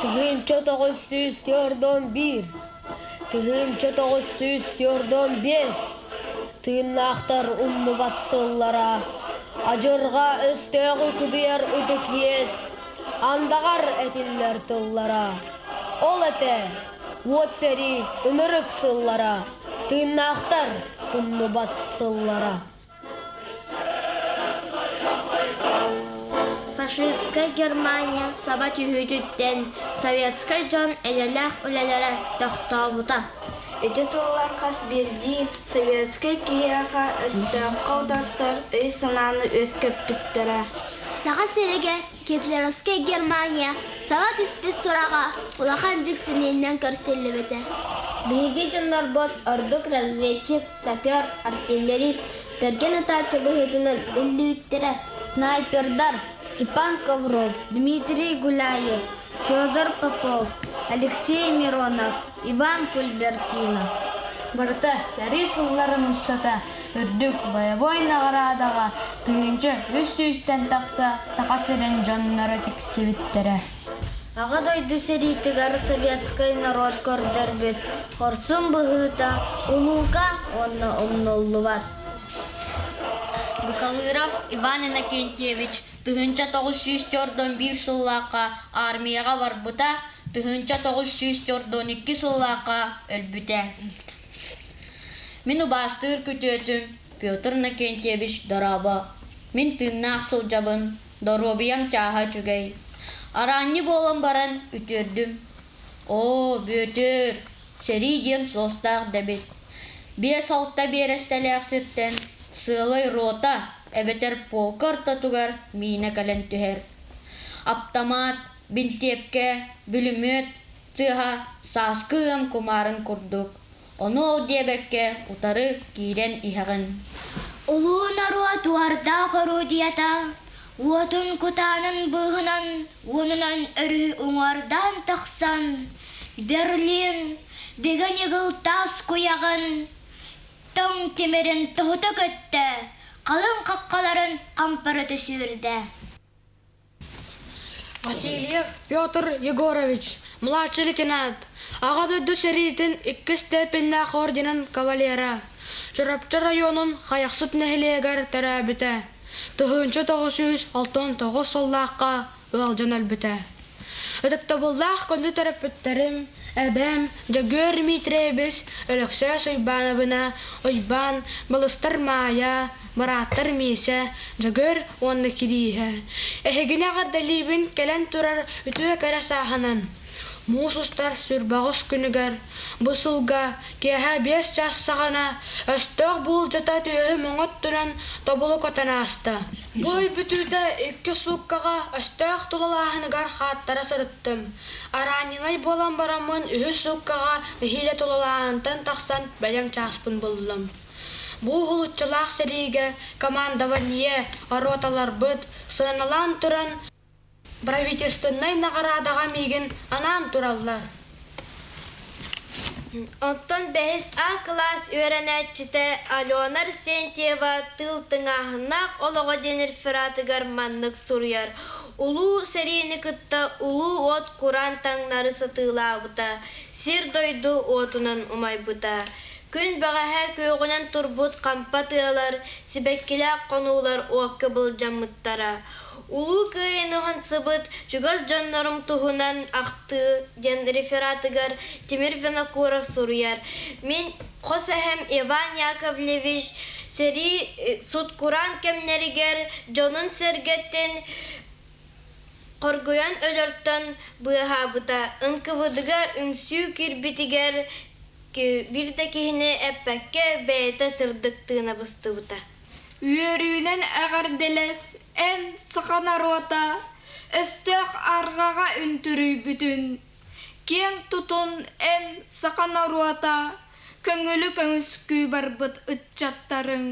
1941, 1945 тыыннаахтар умнубат сыллара, адьырҕа өстөөҕү кыдыйар ытык иэс, андаҕар этиллэр тыллара. Ол этэ, уот сэрии ынырык сыллара, тыыннаахтар умнубат сыллара. Фашистскай Германия саба түһүүтүттэн советскай дьон эйэлээх үлэлэрэ тохтообута. Ити тыллар хас биирдии советскай киһиэхэ өстөөххө утарсар өй-санааны үөскэппиттэрэ. Саха сиригэр Гитлеровскай Германия саба түспүт сураҕа улахан дьиксиниинэн көрсүллүбүтэ. Биһиги дьоннорбут ордук разведчик, сапер, артиллерист, бэргэн ытааччы быһыытынан биллибиттэрэ. Снайпердар Степан Ковров, Дмитрий Гуляев, Федор Попов, Алексей Миронов, Иван Кульбертинов. Барыта сэрии сылларын устата үрдүк бойобуой наҕараадаҕа 1300-тэн тахса Саха сирин дьонноро тиксибиттэрэ. Аҕа дойду сэриитигэр советскай норуот көрдөрбүт хорсун быһыыта улуука уонна умнуллубат. Быкалыров Иван Иннокентьевич 1941 сыллаахха армияҕа барбыта, 1942 сыллаахха өлбүтэ. Мин убаастыыр күтүөтүм Петр Иннокентьевич дорообо. Мин тыыннаах сылдьабын, доруобуйам чааһа үчүгэй. Араанньы буолан баран үтүөрдүм. Оо, Бүөтүр, сэрии диэн суостаах да эбит. Биэс-алта биэрэстэлээх сиртэн сыалай рота эбэтэр полка ортотугар миинэ кэлэн түһэр. Аптамаат, бинтиэпкэ, бүлүмүөт тыаһа сааскы ыам кумаарын курдук, ону ол диэбэккэ утары киирэн иһэҕин. Улуу норуот уордаах орудиета уотун кутаанын быыһынан уонунан өрүһү уҥуордаан тахсан, Берлин бигэ ньыгыл таас куйаҕын тоҥ тимирин тоһута көттө, халыҥ хаххаларын хампарыта сүүрдэ. Васильев Петр Егорович, младший лейтенант, Аҕа дойду сэриитин иккис степеннээх орденын кавалера, Чурапчы районун Хайахсыт нэһилиэгэр төрөөбүтэ, 1969 сыллаахха ыалдьан өлбүтэ. Ытыктабыллаах күндү төрөппүттэрим, эбэм Дьөгүөр Дмитриевич, Өлөксөөс Уйбаанабына, Уйбаан, балыстар Маайа, бырааттар Миисэ, Дьөгүөр уонна Кирииһэ. Эһигини эҕэрдэлиибин кэлэн турар үтүө кэрэ сааһынан! Муус устар сүрбэҕис күнүгэр бу сылга киэһэ 5 чаас саҕана өстөөх буулдьата түөһү моҥоттунан тобулу көтөн ааста. Бу ый бүтүүтэ икки сууккаҕа өстөөх тулалааһыныгар хааттара сырыттым. Араанньынай буолан бараммын үһүс сууккаҕа нэһиилэ тулалааһынтан тахсан бэлэм чааспын буллум. Бу уһулуччулаах сэриигэ командование, роталарбыт сыаналаан туран Правительственнай наҕараадаҕа миигин анаан тураллар. Онтон бэһис А кылаас үөрэнээччитэ Алена Арсентьева тыыл тыҥааһыннаах олоҕо диэн рефератыгар маннык суруйар: «Улуу сэриини кытта улуу уот кураан таҥнары сатыылаабыта, сир-дойду уотунан умайбыта. Күн бэҕэһээ күөҕүнэн турбут хампа тыалар, сибэккилээх хонуулар уокка былдьаммыттара. Улуу Кыайыыны уһансыбыт чугас дьоннорум туһунан ахтыы диэн рефератыгар Тимир Винокуров суруйар. Мин хос эһэм Иван Яковлевич сэрии сут-кураан кэмнэригэр дьонун-сэргэтин хоргуйан өлөртөн быыһаабыта, НКВД-га үҥсүү киирбитигэр биир да киһини эппэккэ бэйэтэ сырдык тыына быстыбыта. Үөрүүнэн эҕэрдэлэс эн саха норуота өстөөх арҕаҕа үнтүрүйбүтүн, киэҥ тутун эн саха норуота көҥүлү көмүскүү барбыт ыччаттарыҥ.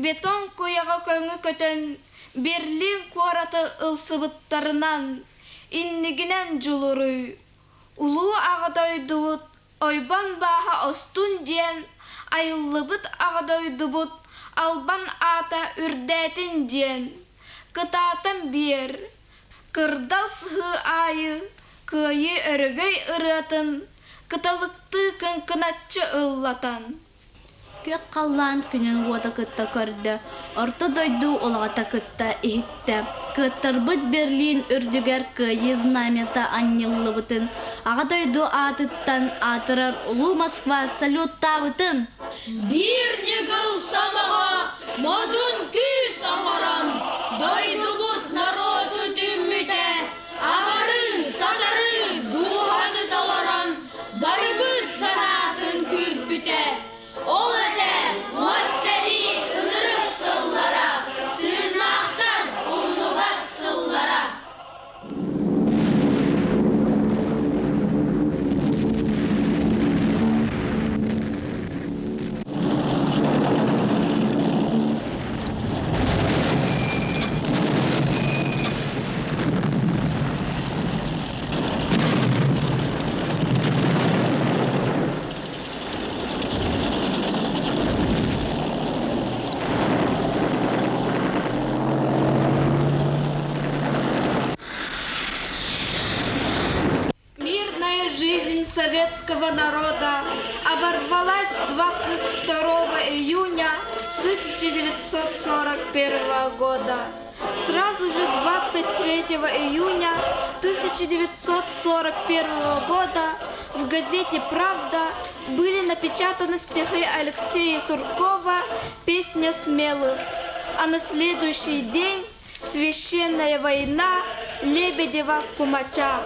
Бетон куйаҕа көҥү көтөн Берлин куораты ылсыбыттарынан иннигинэн дьулуруй, улуу Аҕа дойдубут Ойбон бааһа остун диэн айыллыбыт Аҕа дойдубут албан аата үрдээтин диэн, кытаатан биэр, кырдал сыһыы аайы. Кыайыы өрөгөй ырыатын кыталыктыы кыҥкыначчы ыллатан. Күөх халлаан күнүн уота кытта көрдө, орто дойду улаҕата кытта иһиттэ. Кыаттарбыт Берлин үрдүгэр Кыайыы знамята анньыллыбытын, Аҕа дойду аатыттан аатырар Улуу Москва салюттаабытын! Биир ньыгыл сомоҕо модун күүс оҥорон, дойдубут норуоту түммүтэ, абарыы, сатарыы дууһаны толорон, дойбут санаатын күүрпүтэ. Ол этэ уот сэрии ынырык сыллара, тыыннаахтар умнубат сыллара. Мирная жизнь советского народа оборвалась 22 июня 1941 года. Сразу же 23 июня 1941 года в газете «Правда» были напечатаны стихи Алексея Суркова «Песня смелых». А на следующий день «Священная война» Лебедева-Кумача.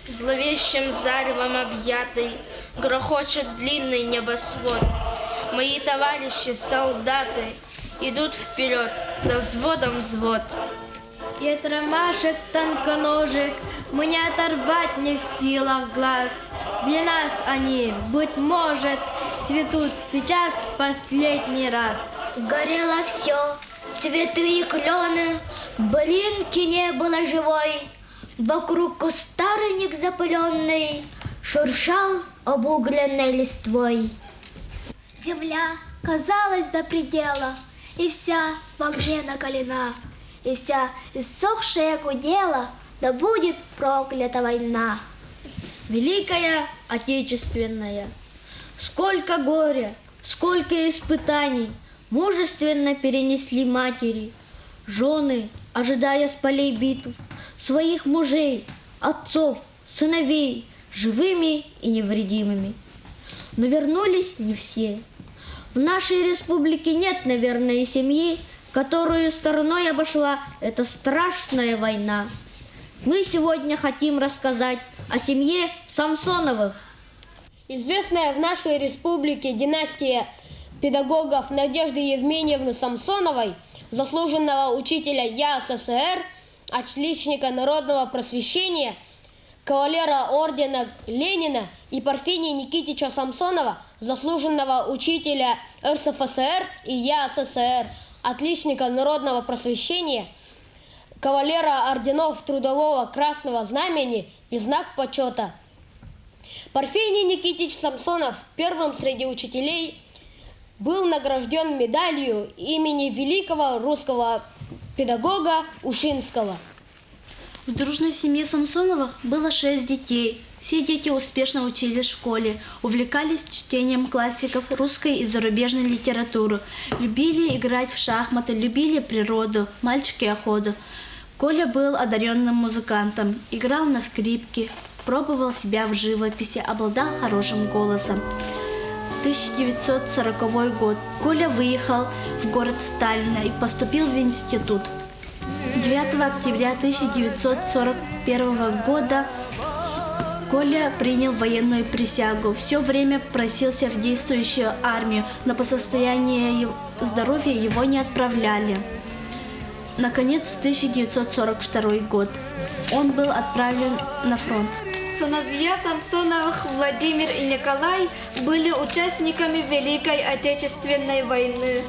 Зловещим заревом объятый Грохочет длинный небосвод. Мои товарищи, солдаты, Идут вперед, со взводом взвод. И от ромашек тонконожек Мы не оторвать не в силах глаз. Для нас они, быть может, Цветут сейчас последний раз. Горело все, цветы и клены, Блинки не было живой. Вокруг кустарник запыленный Шуршал обугленной листвой. Земля казалась до предела, И вся в огне накалена, И вся иссохшая гудела, Да будет проклята война. Великая Отечественная, сколько горя, сколько испытаний мужественно перенесли матери, жены, ожидая с полей битв, своих мужей, отцов, сыновей, живыми и невредимыми. Но вернулись не все. В нашей республике нет, наверное, семьи, которую стороной обошла эта страшная война. Мы сегодня хотим рассказать о семье Самсоновых. Известная в нашей республике династия педагогов Надежды Евменьевны Самсоновой, заслуженного учителя ЯССР, отличника народного просвещения, кавалера ордена Ленина и Парфения Никитича Самсонова, заслуженного учителя РСФСР и ЯССР, отличника народного просвещения, кавалера орденов Трудового Красного Знамени и Знак Почета. Парфений Никитич Самсонов первым среди учителей был награжден медалью имени великого русского педагога Ушинского. В дружной семье Самсоновых было шесть детей. Все дети успешно учились в школе, увлекались чтением классиков русской и зарубежной литературы, любили играть в шахматы, любили природу, мальчики охоту. Коля был одаренным музыкантом, играл на скрипке, пробовал себя в живописи, обладал хорошим голосом. 1940 год. Коля выехал в город Сталина и поступил в институт. 9 октября 1941 года Коля принял военную присягу. Все время просился в действующую армию, но по состоянию здоровья его не отправляли. Наконец, 1942 год. Он был отправлен на фронт. Сыновья Самсоновых Владимир и Николай были участниками Великой Отечественной войны.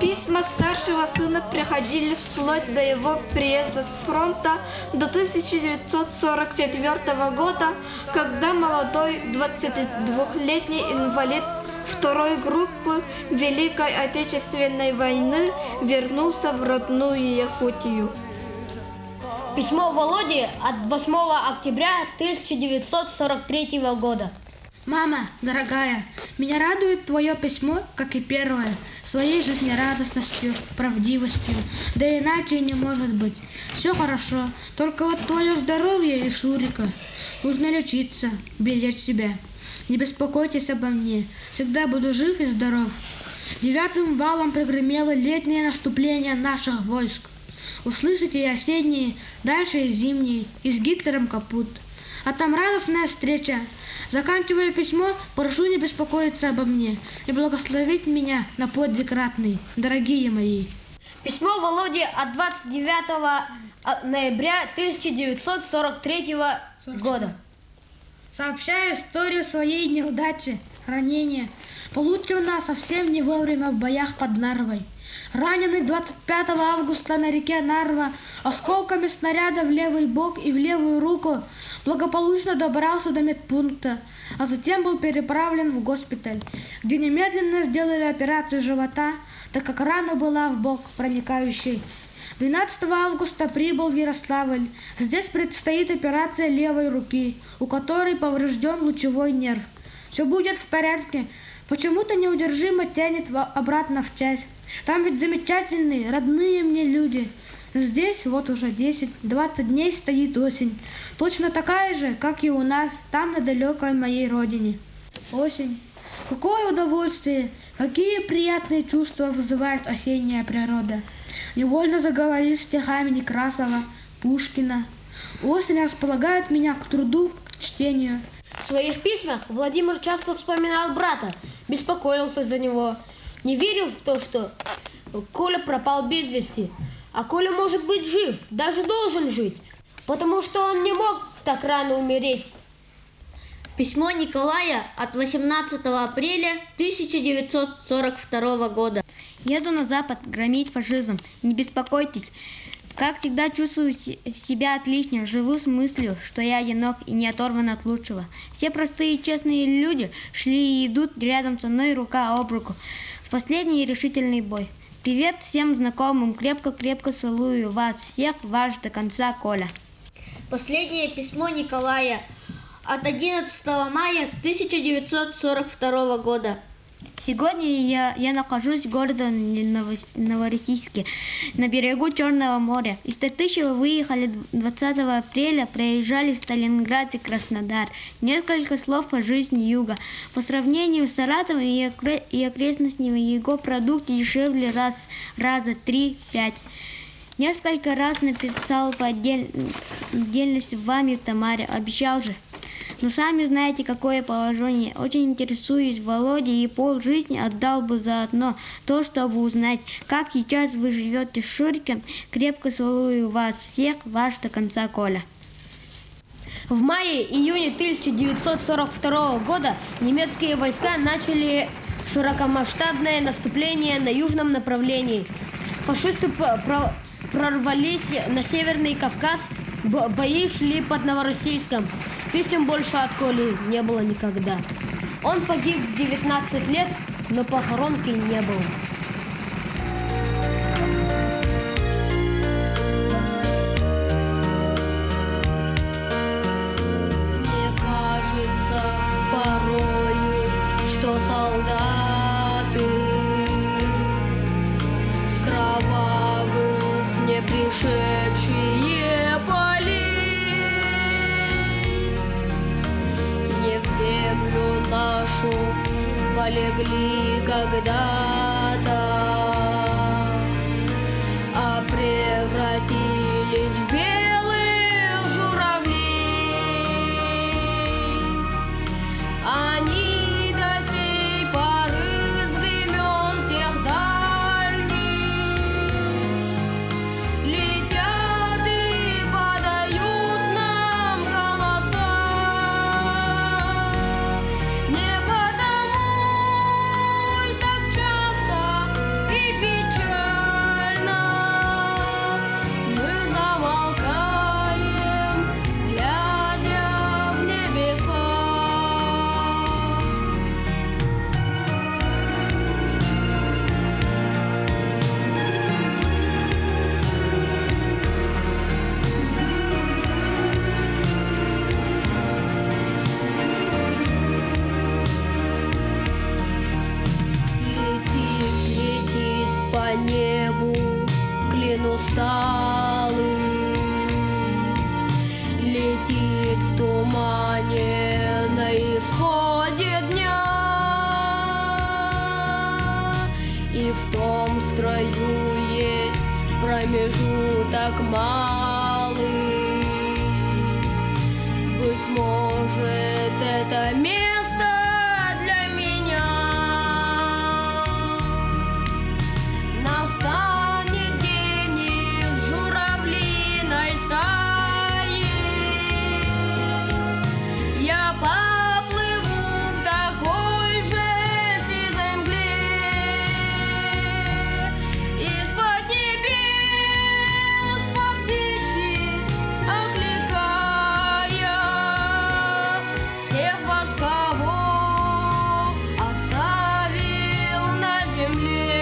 Письма старшего сына приходили вплоть до его приезда с фронта до 1944 года, когда молодой 22-летний инвалид второй группы Великой Отечественной войны вернулся в родную Якутию. Письмо Володи от 8 октября 1943 года. Мама, дорогая, меня радует твое письмо, как и первое, своей жизнерадостностью, правдивостью. Да иначе и не может быть. Все хорошо, только вот твое здоровье и Шурика. Нужно лечиться, беречь себя. Не беспокойтесь обо мне, всегда буду жив и здоров. Девятым валом прогремело летнее наступление наших войск. Услышите и осенние, дальше и зимние, и с Гитлером капут. А там радостная встреча. Заканчивая письмо, прошу не беспокоиться обо мне и благословить меня на подвиг ратный, дорогие мои. Письмо Володи от 29 ноября 1943 года. Сообщаю историю своей неудачи, ранения. Получена совсем не вовремя в боях под Нарвой. Раненый 25 августа на реке Нарва осколками снаряда в левый бок и в левую руку благополучно добрался до медпункта, а затем был переправлен в госпиталь, где немедленно сделали операцию живота, так как рана была в бок проникающей. 12 августа прибыл в Ярославль. Здесь предстоит операция левой руки, у которой поврежден лучевой нерв. Все будет в порядке. Почему-то неудержимо тянет обратно в часть. Там ведь замечательные, родные мне люди. Но здесь вот уже 10-20 дней стоит осень. Точно такая же, как и у нас, там на далекой моей родине. Осень. Какое удовольствие, какие приятные чувства вызывает осенняя природа. Невольно заговоришь стихами Некрасова, Пушкина. Осень располагает меня к труду, к чтению. В своих письмах Владимир часто вспоминал брата, беспокоился за него, не верил в то, что Коля пропал без вести. А Коля может быть жив, даже должен жить, потому что он не мог так рано умереть. Письмо Николая от 18 апреля 1942 года. Еду на запад громить фашизм. Не беспокойтесь. Как всегда чувствую себя отлично, живу с мыслью, что я одинок и не оторван от лучшего. Все простые и честные люди шли и идут рядом со мной рука об руку в последний решительный бой. Привет всем знакомым, крепко-крепко целую вас всех, ваш до конца Коля. Последнее письмо Николая от 11 мая 1942 года. Сегодня я, я нахожусь в городе Новороссийске, на берегу Черного моря. Из Татышева выехали 20 апреля, проезжали Сталинград и Краснодар. Несколько слов о жизни юга. По сравнению с Саратовом и, и окрестностями, его продукты дешевле раз, раза три-пять. Несколько раз написал по отдель... отдельности вами в Тамаре, обещал же. Но сами знаете, какое положение. Очень интересуюсь Володей и пол жизни отдал бы заодно то, чтобы узнать, как сейчас вы живете с Шуриком. Крепко целую вас всех, ваш до конца Коля. В мае-июне 1942 года немецкие войска начали широкомасштабное наступление на южном направлении. Фашисты прорвались на Северный Кавказ, бои шли под Новороссийском. Писем больше от Коли не было никогда. Он погиб в 19 лет, но похоронки не было. Мне кажется порою, что солдаты с кровавых не пришедшие полей не в землю нашу полегли когда-то, а превратились в белых журавлей. Они до сей поры с времен тех дальних летят и подают нам голоса. Не потому ль так часто В тумане на исходе дня И в том строю есть промежуток малый. Быть может, это место для меня. Настанет день из журавлиной стаи. Я поплыву в такой же сизой мгле. Из-под небес по птичьи окликая всех вас, кого оставил на земле.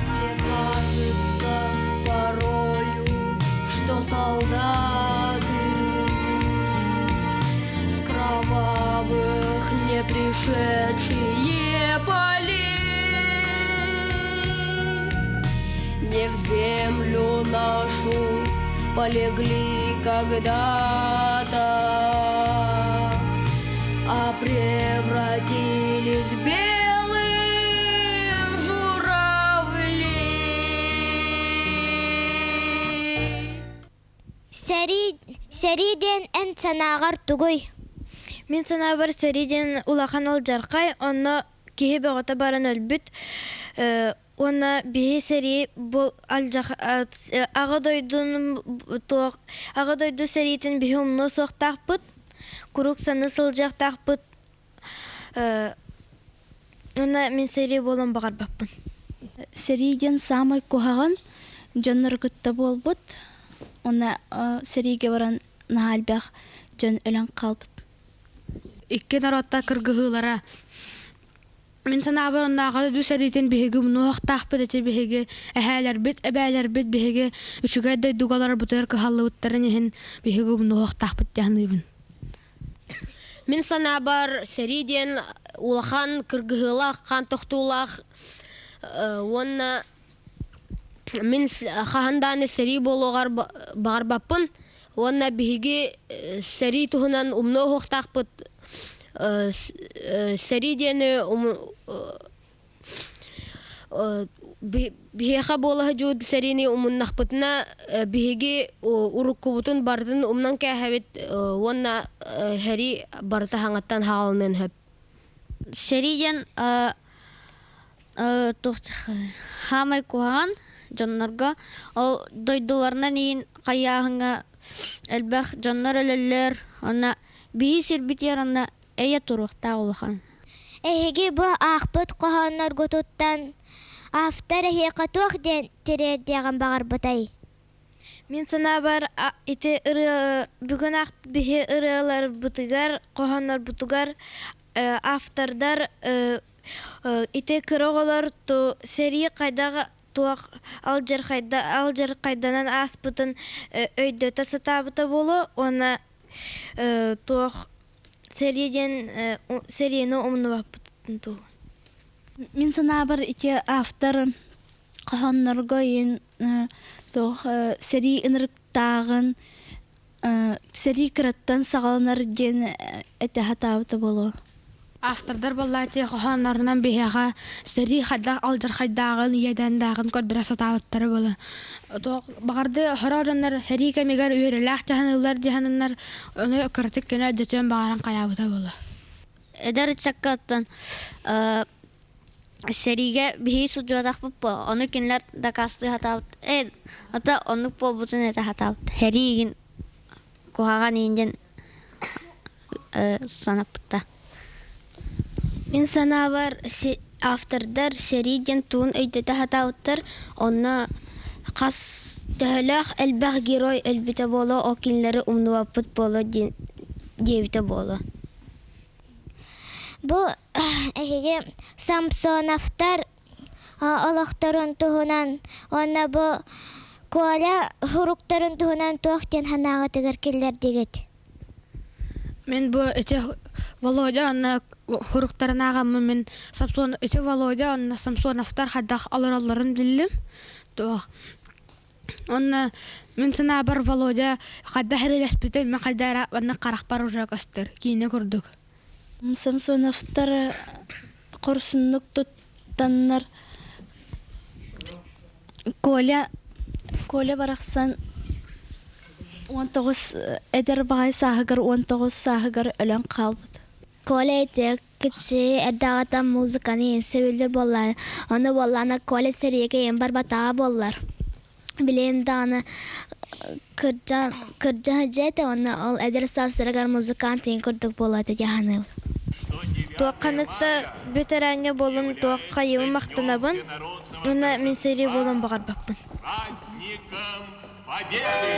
Мне кажется порою, что солдаты с кровавых не пришедшие полей не в землю нашу полегли когда-то, а превратились в белых журавлей. Сэрии сэрии диэн эн санааҕар тугуй? Мин санаабар сэрии диэн улахан алдьархай, онно киһи бөҕөтө баран өлбүт. Уонна биһи сэрии бу алдьах аҕа дойдуну туох аҕа дойду сэриитин биһи умнуо суохтаахпыт, куруук саныы сылдьыахтаахпыт. Уонна мин сэрии буолуон баҕарбаппын. Сэрии диэн саамай куһаҕан дьоннору кытта буолбут. Уонна сэриигэ баран наһаа элбэх дьон өлөн хаалбыт. Икки норуоттар кыргыһыылара Мин санаабар оннооҕор үс сэриитин биһиги умнуохтаахпыт ити биһиги эһээлэрбит, эбээлэрбит биһиги үчүгэй дойдуга олорбутугар кыһаллыбыттарын иһин биһиги умнуохтаахпыт дии саныыбын. Мин санаабар сэрии диэн улахан кыргыһыылаах, хаан тохтуулаах уонна мин хаһан даҕаны сэрии буолуоҕар баҕарбаппын уонна биһиги сэрии туһунан умнуо уһуохтаахпыт сэрии диэни биһиэхэ буола сылдьыбыт сэриини умуннахпытына биһиги уруккубутун барытын умнан кээһэбит уонна сэрии барыта хаҥаттан хаалыныан сөп. Сэрии диэн Хаамай куһаҕан дьоннорго ол дойдуларынан иһин хайааһыҥҥа элбэх дьоннор өлөллөр уонна биһи сирбитигэр онно эйэ туруохтаах улахан. Эһиги бу аахпыт хоһоонноргутуттан автор эһиэхэ туох диэн тириэрдиэҕин баҕарбытай? Мин санаабар ити ырыа бүгүн биһи ырыаларбытыгар, хоһооннорбутугар автордар ити кыра оҕолор сэрии хайдах туох алдьархайданан ааспытын өйдөтө сатаабыта буолуо уонна туох сэрии диэн сэриини умнубаппытын туһунан. Мин санаабар ити автор хоһооннорго иин туох сэрии ынырыктааҕын сэрии кыраттан саҕаланар диэн этэ сатаабыта буолуо. Автордар буоллаати хоһооннорунан биһиэхэ сэрии хайдах алдьархайдааҕын, иэдээннээҕин көрдөрө сатаабыттара буолуо. Баҕарды хороо дьоннор сэрии кэмигэр үөрүүлээх дьаһаныыллар дьаһаныннар ону кыратык гына өйдөтүөн баҕаран хайаабыта буолуо. Эдэр ыччакка оттон сэриигэ биһиги сылдьыбатахпыт буо ону кинилэр дакаастыы сатаабыт ээ ата оннук буолбутун этэ сатаабыт сэрии игин куһаҕан иин диэн санаппыта. Мин санаабар автордар сэрии диэн тугун өйдөтө сатаабыттар онно хас төһөлөөх элбэх герой өлбүтэ буолуо ол кинилэри умнубаппыт буолуо диэн диэбитэ буолуо. Бу эһиги Самсоновтар олохторун туһунан уонна бу Коля суруктарын туһунан туох диэн санааҕытыгар киллэрдигит? Мин бу ити Володя онно суруктарын ааҕаммын мин Самсон ити Володя онно Самсоновтар хайдах олороллорун биллим. Туох Онно мин санаабар Володя хайдах эрэлэспитэ мин хайдах эрэ маннык харахпар уже көстөр киинэ курдук. Самсоновтар хорсуннук туттаннар Коля Коля барахсан 19 эдэр баҕайы сааһыгар 19 сааһыгар өлөн хаалбыт. Коля ити кичи эрдэҕиттэн музыканы сөбүлүүр буоллар, ону буоллаҕына Коля сэриигэ ийэм барбатаҕа буоллар. Билигин даҕаны кырдьан кырдьа сылдьыа этэ уонна ол эдэр саастарыгар музыкант ийэн курдук буолуо этэ дии саныыбын. Туохханык да бэтэрээнҥэ буоллун туох хайыыбын махтанабын уонна мин сэрии буолуон баҕарбаппын. Победы!